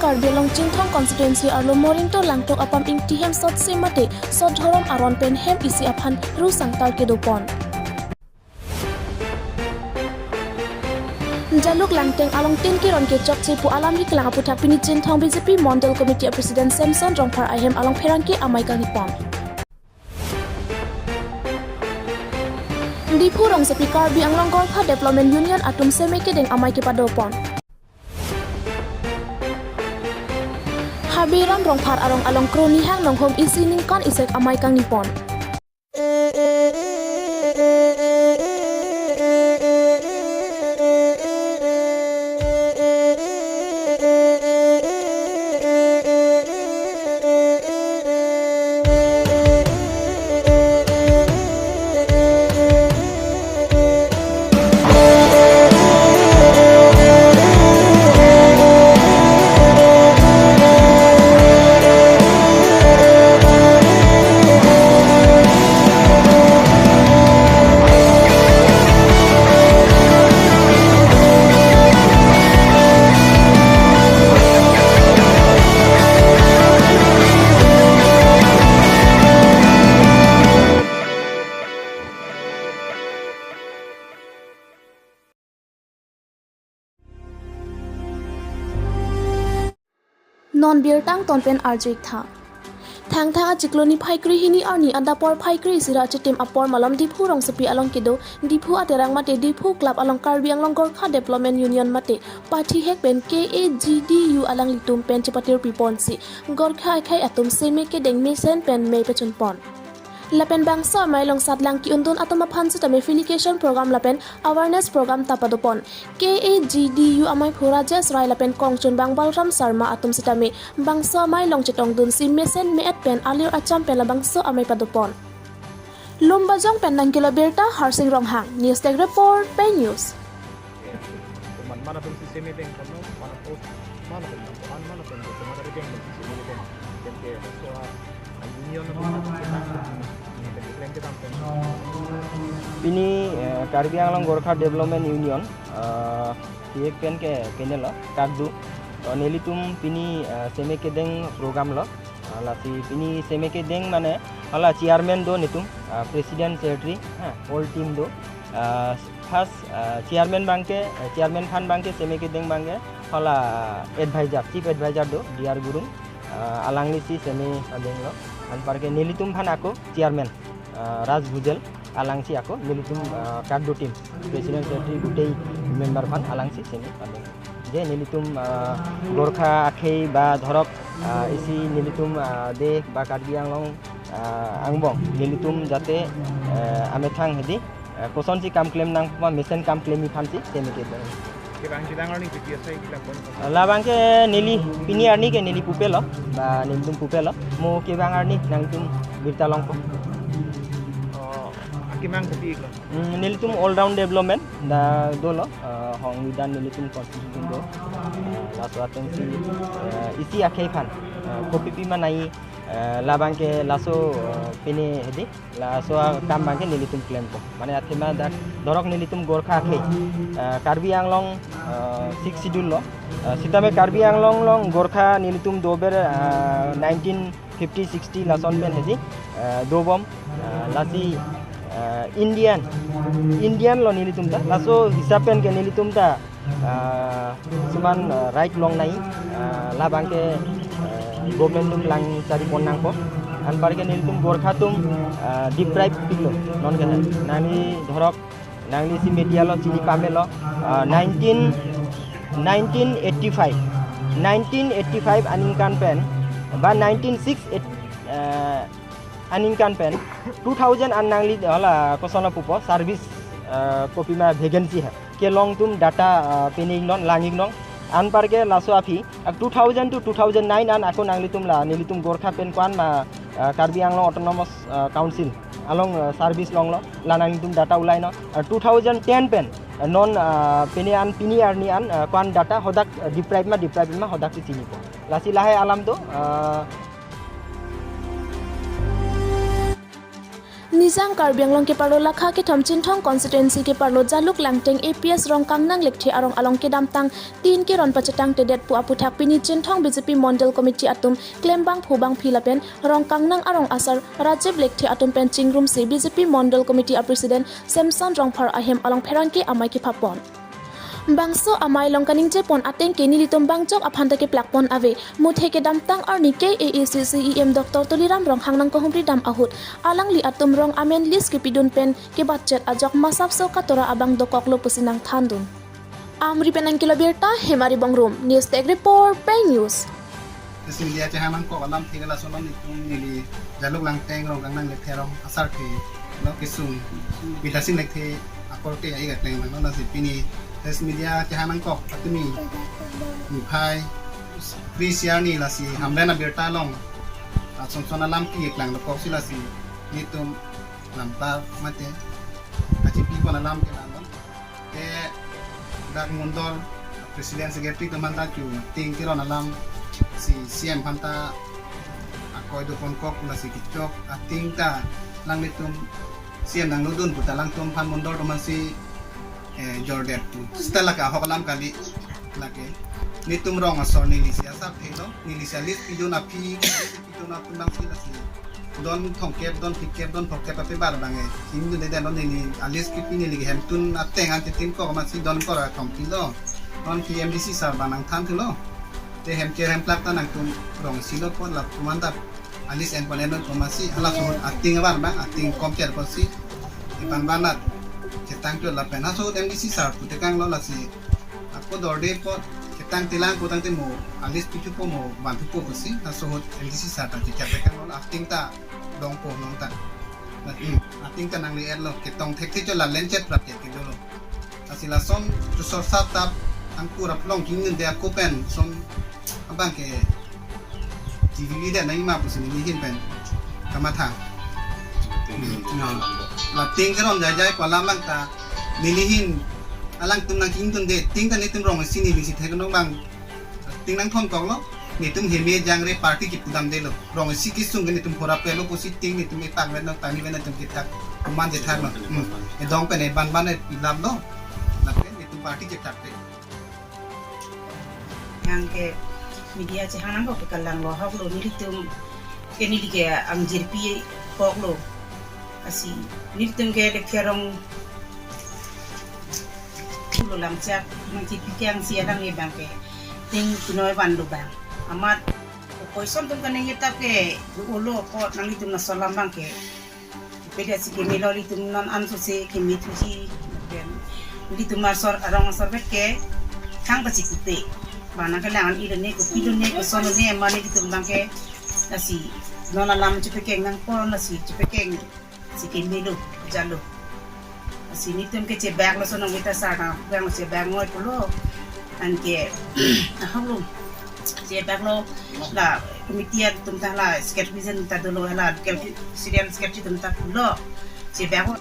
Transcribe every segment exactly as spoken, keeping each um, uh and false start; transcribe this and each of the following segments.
Karbi Anglong Chinthong constituency arlo Moringto Langtok apam Ingti hem sotse mate sot dhorom aron pen hem isi aphan ru sangtar kedopon. Jaluk Langteng along tin kiron kechokche pu alam hiklang aputhak pini Chinthong B J P Mondal Committee a President Samson Rongphar ahem along pherangke amei kangnipon. Diphu rongsopi Karbi Anglong Gorkha Development Union atum seme kedeng amei kepadopon. Habe Ram Rongphar arong along Kronihang Nonghom isi ningkan isek amei kangnipon. Non birta angton pen arju-ik tha. Thangthang achiklo niphai krehini arni adap porphai kre-isi ra achitim apor malom Diphu rongsopi along kedo Diphu Aterang mate Diphu Club along Karbi Anglong Gorkha Development Union mate pathihek pen K A G D U alanglitum pen chepatirpiponsi Gorkha akhei atum seme kedeng mesen pen mei pachunpon. Lapen bangso amei along satlang ki-undun atum aphan sitame felicitation program lapen awareness program ta padopon. K A G D U amei aphu Rajesh Rai lapen kongchunbang Balram Sharma atum sitame bangso amei along chetongdunsi mesen me-et pen alir acham pen labangso amei padopon. Lumbajong pen nangkelo birta Harsing Ronghang, News Desk Report, Pei News. Teman mana pun siseme deng kono, mana pun, mana pun, mana, mana pun, mana pun siseme deng, deng ke, so, ah, union, pini, eh, Karbi Anglong Gorkha Development Union, eh, P F pen ke, penelo, kadokave, to nelitum pini, eh, seme kedeng program lo, ah, lasi pini seme kedeng mane, hala chairman do netum, ah, president secretary, ha, all team do, ah, First, ah, chairman abangke, eh, chairman aphan abangke seme kedeng abangke, hala advisor, chief advisor do, D R Gurung, ah, alanglisi seme padenglo. Anparke nelitum aphan ako chairman, ah, Raj Bhujel, alangsi ako nelitum, ah, kadokave team, president secretary gutei member aphan alangsi seme padeng. Je nelitum, ah, Gorkha akhei ba dhorok, ah, isi nelitum, ah, de ba Karbi Anglong, ah, angbong nelitum jate, eh, amethang hedi, eh, kosonsi kam klem nangpo ma mesen kam klemji aphansi seme kedeng. Kevang chedang arni P T S I kila pon. Labangke neli pini arni ke neli pupelo, ba nelitum pupelo. Mo kevang arni nangtum birta longpo. Oh, akemang kopi iklo? Hmm, nelitum all round development ta dolo, eh, hong nidan nelitum constitution do. Eh, laso atengsi, eh, isi akhei aphan, eh, kopipi ma nai, eh, labangke laso, eh, pini hedi, laso akam abangke nelitum klempo. Mane athema dak dhorok nelitum Gorkha akhei, eh, Karbi Anglong, eh, sixth schedule lo. Eh, sitame Karbi Anglong along Gorkha nelitum dover, eh, nineteen fifty, sixty lason pen hedi, eh, dobom, eh, lasi, eh, Indian, Indian lo nelitum ta, laso hisap pen ke nelitum ta, eh, suman, eh, right longnai, eh, labangke, eh, government atum lang charipon nangpo, anparke nelitum Gorkha atum, eh, deprive piklo, non ke nangli dhorok, nanglisi media lo chini pamelo, ah, nineteen, nineteen eighty-five, nineteen eighty-five aningkan pen, ba nineteen six eight, eh, aningkan pen, two thousand an nangli hala kosonlo pupo, service, eh, kopima vacancy he. Kelong atum data, eh, pini non lang-ik non, anparke laso aphi, ak two thousand to two thousand nine an ako nanglitum la, nelitum Gorkha pen ko-an ma, eh, Karbi Anglong Autonomous, eh, Council along, eh, service longlo, la nangtum data ulai non. Eh, two thousand ten pen, eh, non, eh, pini an, pini arni an, eh, ko-an data hadak, eh, deprive ma, deprive ma hadak si chinipo. Lasi lahai alam do, eh, Nijang Karbi Anglong keparlo Lakha kethom Chinthong constituency keparlo Jaluk Langteng A P S Rongkangnang Lekthe arong along kedamtang tin keron pachetangtedet pu aputhak pini Chinthong B J P Mondol Committee atum klembangphu bangphi lapen Rongkangnang arong asar Rajiv Lekthe atum pen chingrumsi B J P Mondol Committee a President Samson Rongphar ahem along pherangke amei kephapon. Bangso amei along kaningjepon ateng ke nelitum bangjok aphanta keplakpon ave. Muthe kedamtang arni K A A C C E M Doctor Tuliram Ronghang nangkehumri dam ahut alangli atum rong amen list kepidun pen kebatchet ajok masapso katora abang dokoklo pusi nangthandun. Amri pen nangkelo birta Hemari Bongrung, News Desk Report, Pei News. Press media chehang nangkok alamthe ke lason nelitum neli Jaluk Langteng Rongkangnang Lekthe arong asarthe lo kesung Bidya Sing Lekthe akorte a-ik akleng nang lo, lasi pini press media chehang nangkok atumi niphai kre-isi arni lasi Hamren abirta along asonson alam keklang dokok si lasi nelitum lamta mate kachipipon alam ke lang lo. Te dak Mondol President Secretary atum aphanta chu tin keron alam si C M aphanta akoi doponkok lasi kechok ateng ta alanglitum C M nanglodun puta alangtum aphan Mondol atum aphansi, eh, jordet pu. Seta lake ahok alam kali lake. Nelitum rong asor nelisi asap thelo, nelisi a-list pidun aphi, pidun atum abangsi lasi don thomkep, don phlikep, don phokep ape bar abang e. Chingdunde dam lo, neli a-list kipi neli hemtun ateng an titin kok amatsi don kor athom pilo. Non ke M D C sir abang nangthan thulo. Te hemker hemplak ta nangtum rong isi lo apot latum aphanta a-list enpon ennon amatsi halaso ahut ateng abar abang, ateng komker apotsi ipan banat chetang chot lapen halaso ahut M D C sir putekang lo lasi ako dorde apot ketang telang ko tangte mo a-list pithupo mo vanthupo pusi halaso ahut M D C sir ta chechak tekang lo, ateng ta dongpo nong ta. Na, hmm, ateng ta nangli-et lo, ketong thekthe chot la lenchet prapet kedo lo. Lasi lason chusor sap tap angkur aplong kingdunde ako pen son abang ke T V V det nangji ma pusi neli ahin pen kamatha. No. La tin keron jaijai ko alam abang ta neli ahin alangtum nangkingdunde, tin ta nelitum rong isi nelisi thek nong abang tin nangthonkok lo, nelitum heme jangre party kipudamde lo. Rong isi kesung ke nelitum hora pelo pusi tin nelitum epak vet nang tani vet nelitum kethak kuman kethak lo. Hmm. Edong pen eban ban e pilap lo. Lapen nelitum party kethak de. Yang ke media chehang nangkok ke kalang lo ahok lo, nelitum ke neli ke angjirpi kok lo. Lasi nelitum ke Lekthe arong pulo lamchak nangchipi kang si alangli abang ke tin punoi vanlo abang. Amat koison atum kaningje tap ke ulo apot nanglitum laso alam abang ke pede si kemelo, nelitum non ansose kemethuji. Then nelitum asor arong asor vet ke thang pachipute. Bang nangkelang an-i lone, kopi lone, koson lone, mane nelitum abang ke lasi non alam chepekeng nangpo, lasi chepekeng si kemelo jalo. Lasi nelitum ke chebak lo, sonong kita sarna yang chebak ngoi pulo. Anke ahok lo. Chebak lo la committee atum ta la secretary jen ta dolo, la local president secretary atum ta pulo. Chebak lo.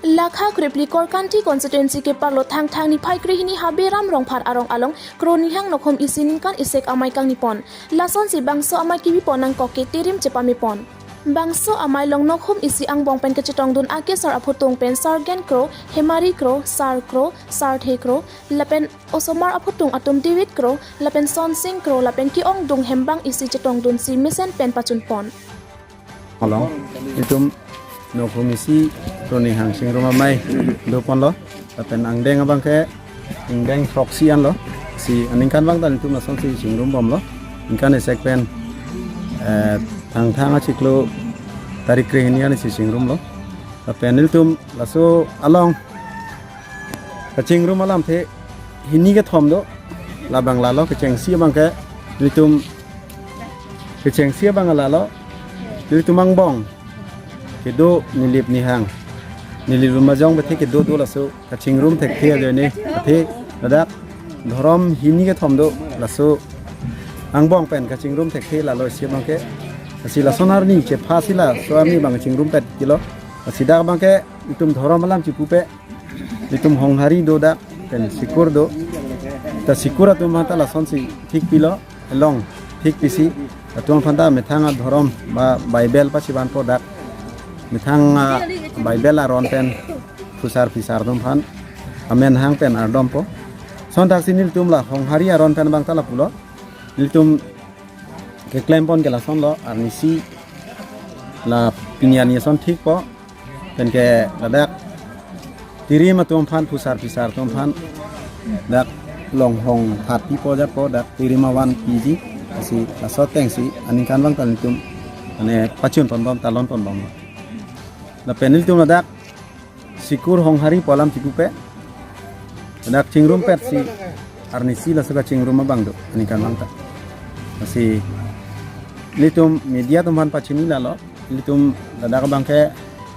Lakha krepli Korkanthi constituency keparlo Thangthang niphai krehini Habe Ram Rongphar arong along Kro Nihang nokhum isi ningkan isek amei kangnipon. Lasonsi bangso amei kibipon nangkok ke terim chepamepon. Bangso amei along nokhum isi angbong pen kachetongdun akesar aphutung pen Sargen Kro, Hemari Kro, Sar Kro, Sarthe Kro, lapen osomar aphutung atum David Kro, lapen Sonsing Kro, lapen ke-ongdung hembang isi chetongdunsi mesen pen pachunpon. Along, itum nokhum isi Kro Nihang chingrum amei doponlo, lapen angdeng abang ke ingdeng throksi anlo, si aningkan abang ta nelitum lasonsi chingrum bomlo, ningkan isek pen, eh, Thangthang achiklo tarik krehini arni si chingrum lo, lapen nelitum laso along kachingrum alamthe hini kethom do, labang lalo, kechengsi abang ke nelitum kechengsi abang lalo, nelitum angbong kedo Nilip Nihang, Nilip Lumajong bethe kedo do laso kachingrum thekthe ajoine athe ladak dhorom hini kethom do, laso angbong pen kachingrum thekthe lalo isi abang ke. Lasi lason arni chepha si laso arni abang chingrumpet kilo. Lasi dak abang ke itum dhorom alam chipupe, itum Honghari do dak, pen Sikur do. Ta Sikur atum aphanta lasonsi thik pilo, along thik pisi Latum aphan ta methang adhorom ba Bible pachivanpo dak. Methang, ah, Bible aron pen phusar phisar atum aphan amen hang pen ardompo. Lason thaksi nelitum la Honghari aron pen abang ta lapulo. Nelitum keklempon ke lasonlo, arnisi la pini arni ason thikpo. Penke ladak tirim atum aphan, phusar phisar atum aphan dak longhong phat pipo ajatpo, dak tirim avan piji. Lasi laso atengsi aningkan abang ta nelitum mane pachun ponbom, talon ponbom. Lapen nelitum ladak Sikur Honghari pu alam chipupe, ladak chingrumpetsi arnisi laso kachingrum abang do aningkan abang ta. Lasi nelitum media atum aphan pachini lalo, nelitum ladak abang ke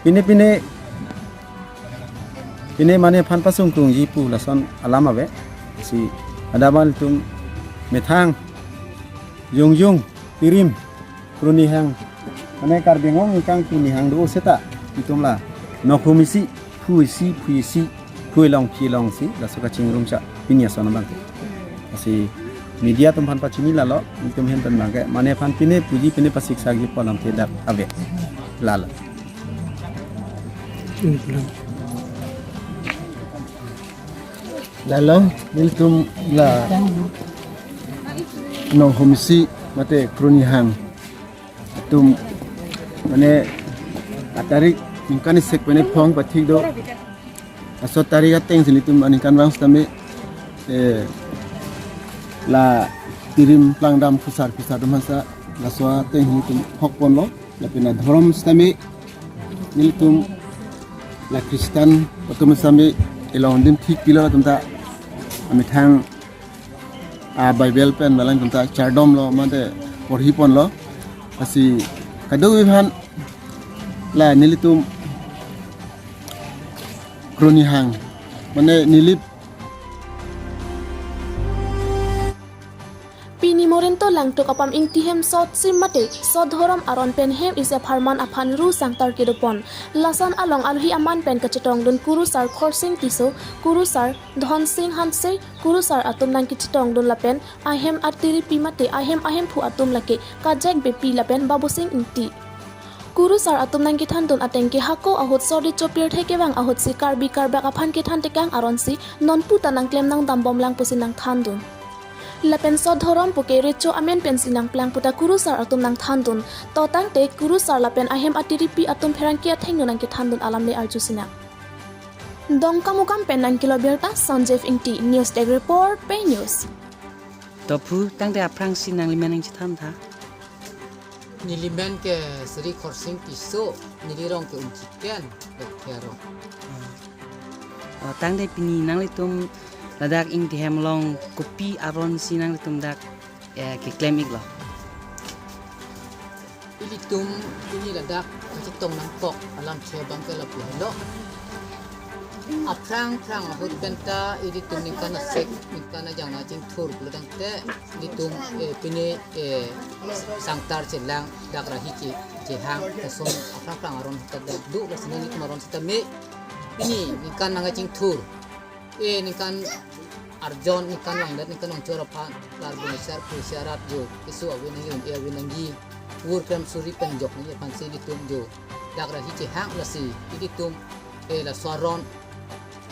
pine pine, pine mane aphan pasung tungji pu lason alam ave. Lasi ladak abang nelitum methang jongjong tirim kroni hang, mane Karbi Anglong ingkang kroni hang do seta nelitum la nokhum isi, phu isi, phu isi, phu ilong phi ilongsi laso kachingrum cha pini ason abang ke. Lasi media atum aphan pachini lalo, nelitum ahin pen abang ke mane aphan pine puji, pine pasiksakji pu alam ke dak ave lalo. Lalo nelitum la nokhum isi mate kroni hang atum mane atarik ningkan isek pen phong pathik do. Laso tarik atengsi nelitum aningkan abang sitame, eh, la tirim plangdam phusar phisar atum aphan sa laso ateng nelitum hokponlo. Lapen adhorom sitame nelitum la Christian atum sitame elong dim thik pilo atum ta amethang a Bible pen balang atum ta chardomlo mate porhiponlo. Lasi kadokave aphan la nelitum kroni hang mane nilip Pini Morento Langtuk apam Ingti hem sotsi mate sot dhorom aron pen hem isi apharman aphan ru sangtar kedopon. Lason along alohi aman pen kachetongdun Kurusar Khorsing Tisso, Kurusar Dhonsing Hanse, Kurusar atum nangkechetongdun lapen ahem atiripi mate ahem ahemphu atum lake Kajek Beypi lapen Babusing Ingti. Kurusar atum nangkethandun ateng ke hako ahut sordi chopir thekevang ahutsi Karbi Karbak aphan kethan tekang aronsi nonpu ta nangklem nangdambomlang pusi nangthandun. Lapen sot dhorom puke recho amen pensi nangplang puta Kurusar atum nangthandun. To tangte Kurusar lapen ahem atiripi atum pherangke athengno nangkethandun alam le arjusinang. Dongkamukam pen nangkelo birta Sanjeev Ingti, News Desk Report, Pei News. To phu, tangte aphrangsi nanglimen nangchethan tha. Nelimen ke Sri Khorsing Tisso, nelirong ke Umchiken, Lokhiarong. Oh, tangte pini nanglitum ladak Ingti hem along kopi aronsi nanglitum dak, eh, keklem iklo? Ilitum pini ladak kachetong nangkok alam che abang ke lapu helo. Aphrang phrang ahut penta ilitum ningkan asek, ningkan ajang nangchingthur pulo tangte ilitum, eh, pini, eh, sangtar chelang dak rahi che, chehang, lason aphrang phrang aron seta dak do, lason ilitum aron sitame pini ningkan nangchingthur. Eh, ningkan arjon, ningkan langdet, ningkan longchor aphan, lar gun shar phu sharat jo, keso ave nangji, un-e ave nangji, vur krem suri pen jok nangji aphansi ilitum jo dak rahi chehang, lasi ilitum, eh, laso aron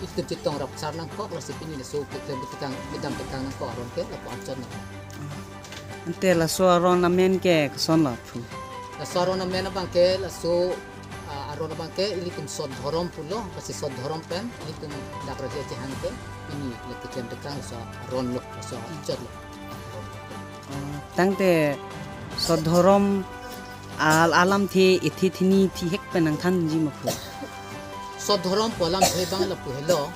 ilitum chetong rapsar nangkok, lasi pini laso keklem tekang, kedam tekang nangkok aron ke lapu anchot nang. Ante laso aron amen ke kosonlo phu? Laso aron amen abang ke laso, ah, aron abang ke ilitum sot dhorom pulo, lasi sot dhorom pen ilitum dak rahi chehang ke pini le keklem tekang laso aron lo, laso anchot lo. Oh, tangte sot dhorom al alamthe ithi thini thihek pen nangthanji ma phu? Sot dhorom pu alamthe abang lapu helo.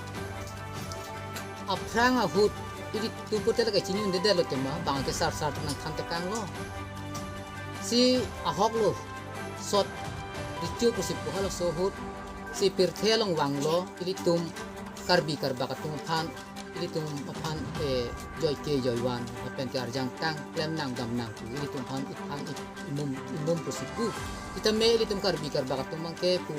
Aphrang ahut ilitum pute lake chini undedetlo tema, bang ke sar sar nangthan tekanglo. Si ahok lo, sot recho pusi pu halaso ahut si pirthe along vanglo, ilitum Karbi Karbak atum aphan, ilitum aphan, eh, joike joivan, lapen ke arjang tang, klem nang dam nang pu, ilitum aphan iphan ip-, imum, imum pusi pu. Sitame ilitum Karbi Karbak atum abang ke pu,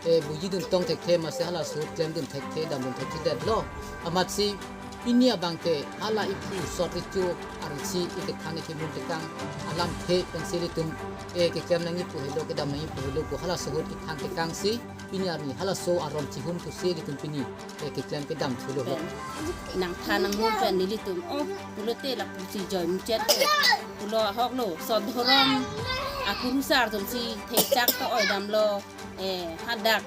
eh, bujidun tong thekthe masi halaso ahut klemdun thekthe, damdun thekthe detlo. Amatsi Pini abangke hala iphu sot recho arsi ikethan ikemum tekang alamthe pensi ilitum, eh, keklem nangji pu helo, kedam nangji pu helo pu halaso ahut kethan tekangsi pini arni halaso aron chihum pusi ilitum pini, eh, keklem kedam thulo. Nangthan nangmum pen nelitum, oh, pulote lapusi joi muchet. Pulo ahoklo sot dhorom akurusar atumsi thengchak ta-oi damlo, eh, hadak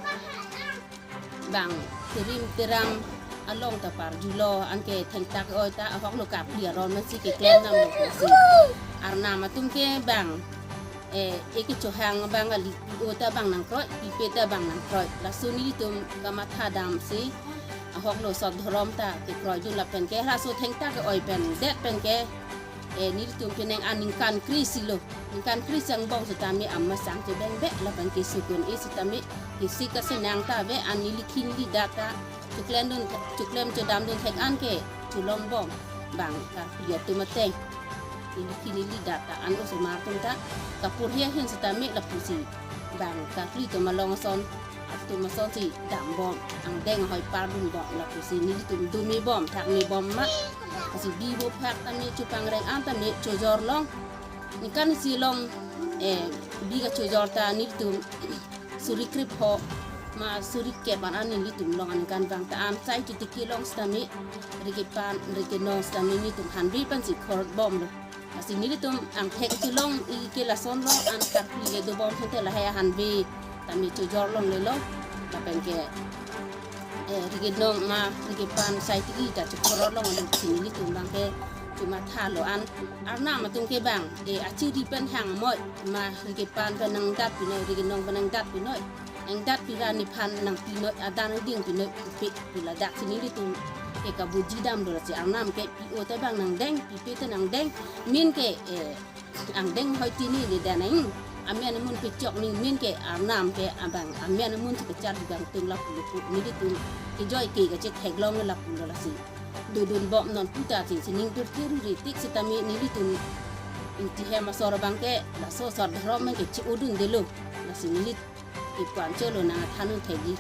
bang terim teram along ta parjulo, anke thengchak oi ta ahoklo, karkli aron masi keklem damlo pusi. Arnam atum ke bang, eh, eke chohang bang kali, pi-o ta bang nangkroi, pipe ta bang nangkroi. Laso nelitum kamatha damsi ahoklo sot dhorom ta kekroidun lapen ke halaso thengchak oi pen det pen ke, eh, nelitum penang an ningkan kre-isi lo. Ningkan kre-isi angbong sitame amasang chebeng be lapen ke sukun-e sitame kisi kasinang ta ave, an neli khin neli dat ta choklem dun, choklem chodam dun thek an ke cholongbom bang karkli atum ateng. Neli khin neli dat ta an osomar atum ta kapurhi ahin sitame lapusi bang karkli atum along ason atum asonsi dambom, angdeng ahoi pardunbom lapusi nelitum dumebom, thakmebom ma. Lasi bi vo phak tame, chopangreng an tame chojor long. Ningkan isi along, eh, bi kachojor ta nelitum suri krepho ma suri kep an an nelitum long, aningkan bang ta an sai chotiki long sitame, rike pan rike nong sitame nelitum hanve pensi khor bomlo. Lasi nelitum angthek cholong ike lason lo, an karkli ke dobom sente lahai ahanve tame chojor longlelo. Lapen ke, eh, rike nong ma rike pan sai tiki ta chokhor longlo pusi nelitum bang ke chomathalo. An arnam atum ke bang, eh, achiri pen hang moi ma rike pan pen nangdat pinoi, rike nong pen nangdat pinoi, nangdat pira nephan nangpinoi, adan ding pinoi, pi pi ladak si nelitum ke kabuji damlo. Lasi arnam ke pi-o ta bang nangdeng, pipe ta nangdeng, min ke, eh, angdeng hoi tini ni danang, amen amun pechok ni, min ke arnam ke abang amen amun si kechar bang tum lapu lapu, nelitum kejoi ke kachetheklong lapulo. Lasi dodunbom non puta si sining tur thiru ritik sitame nelitum ingti hem asor bang ke laso sot dhorom ke che-odundelo. Lasi neli kepu-an cholo nangthan un thekji.